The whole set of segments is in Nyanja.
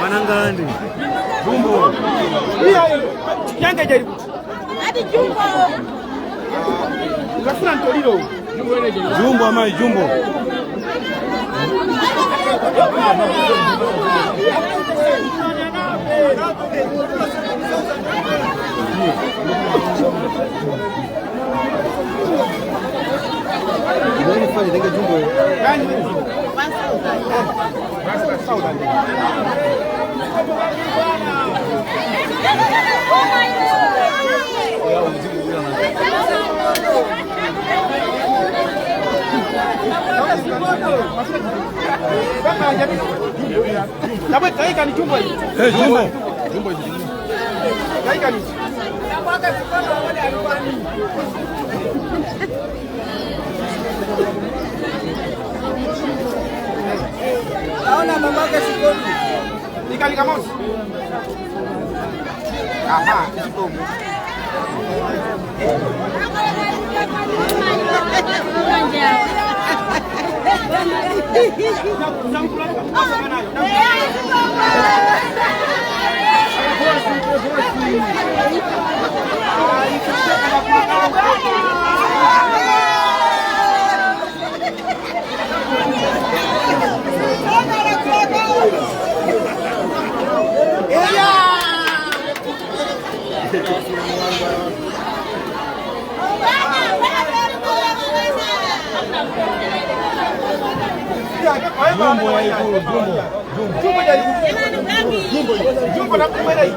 Manangandi. Jumbo. Yange jari kuti. Kafuna ntoliro. Jumbo amai jumbo. Jumbo. Dabwe taika ni jumbo hii. Eh, jumbo. Taika ni. Naona mamake shikoni. Ika kamosi. Aha, shikomo. Jumbo ya ikulu, jumbo. Jumbo ya ikulu. Jumbo. Jumbo na kumwela hii.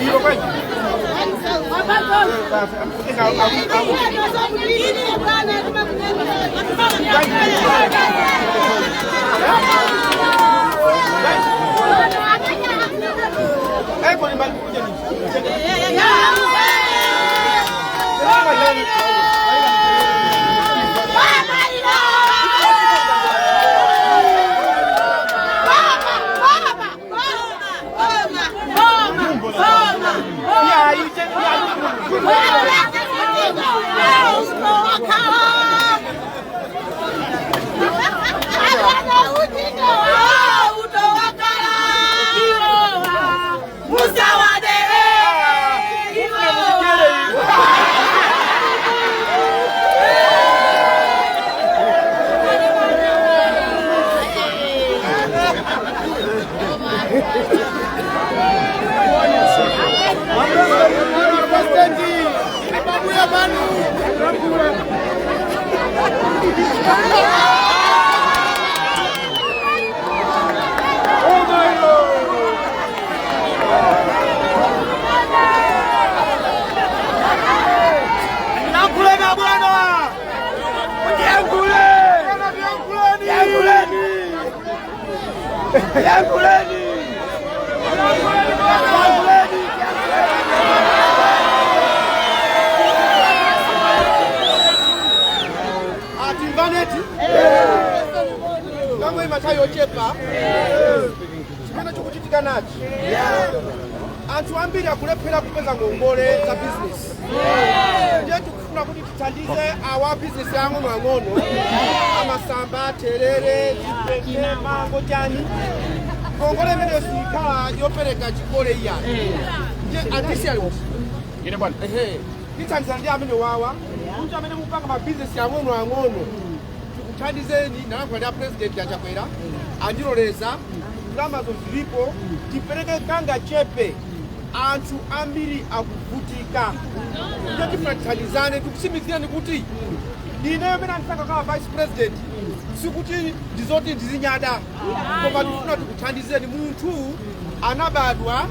Ilo kweli. Eko ni mbali kuja ni. Ya, ije ya. Nakulena bwana. Yankuleni. Yankuleni. Yankuleni. Yankuleni. Atimvaneti. Kamwe matayo chepa. Chimene chikuchitika nachi. Anthu ambiri akulephera kupeza ngongole za business. Ndiye tikufuna kuti tithandize awa business ang'onoang'ono amasamba, terere, chipende, mango chani. Ngongole imeneyo sikhala yopereka chikole iyani. Ndiye antisi ali Ine bwana. Ehe. Tithandiza ndi amene wawa kuti amene mupanga mabizinesi ang'onoang'ono tikuthandizeni nalankhula ndi a president achakwera andiloleza ndalamazo zilipo tipereke kanga chepe anthu ambiri akuvutika ndiye tifuna tithandizane tikutsimikizirani kuti ineyo amene andisanga kama vice president sikuti ndizoti ndizinyada koma tifuna tikuthandizeni munthu anabadwa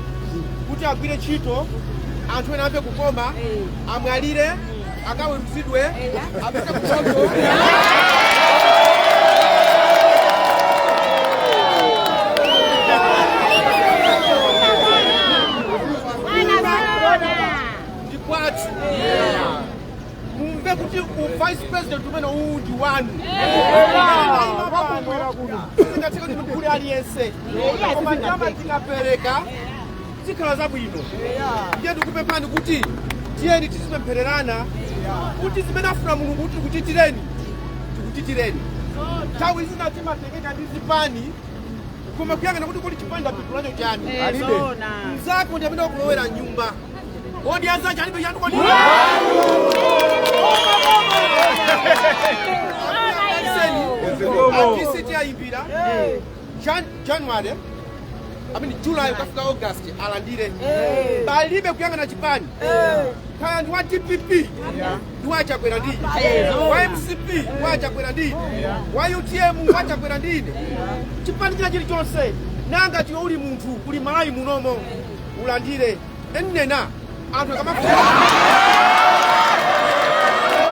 kuti agwire ntchito anthu ena amve kukoma amwalire akaweruzidwe apite kuchoto. Ndi kwathu mumve kuti u vice president umene uwu ndi wanu. Singatheka kuti ndikule aliyense koma ndalama tikapereka zikhala zabwino. Ndiye ndikupemphani kuti tiyeni tizipemphererana kuti zimene afuna Mulungu kuti tikuchitireni tikuchitireni. Nthawi zina timatengeka ndi zipani koma kuyang'ana kuti kodi chipani ndapindulacho chani. Mzako ndi amene wakulowera nyumba kodi anzache alibe chanu kodi atisi tiyayimbira January Amene July ukafika August alandire. Palibe kuyang'ana chipani. Kaya ndi wa DPP ndi wa Chakwera ndine, wa MCP wa Chakwera ndine, wa UTM wa Chakwera ndine, chipani china chilichonse, nanga chiwe uli munthu uli Malawi munomo, ulandire. Ennena anthu akamafuna.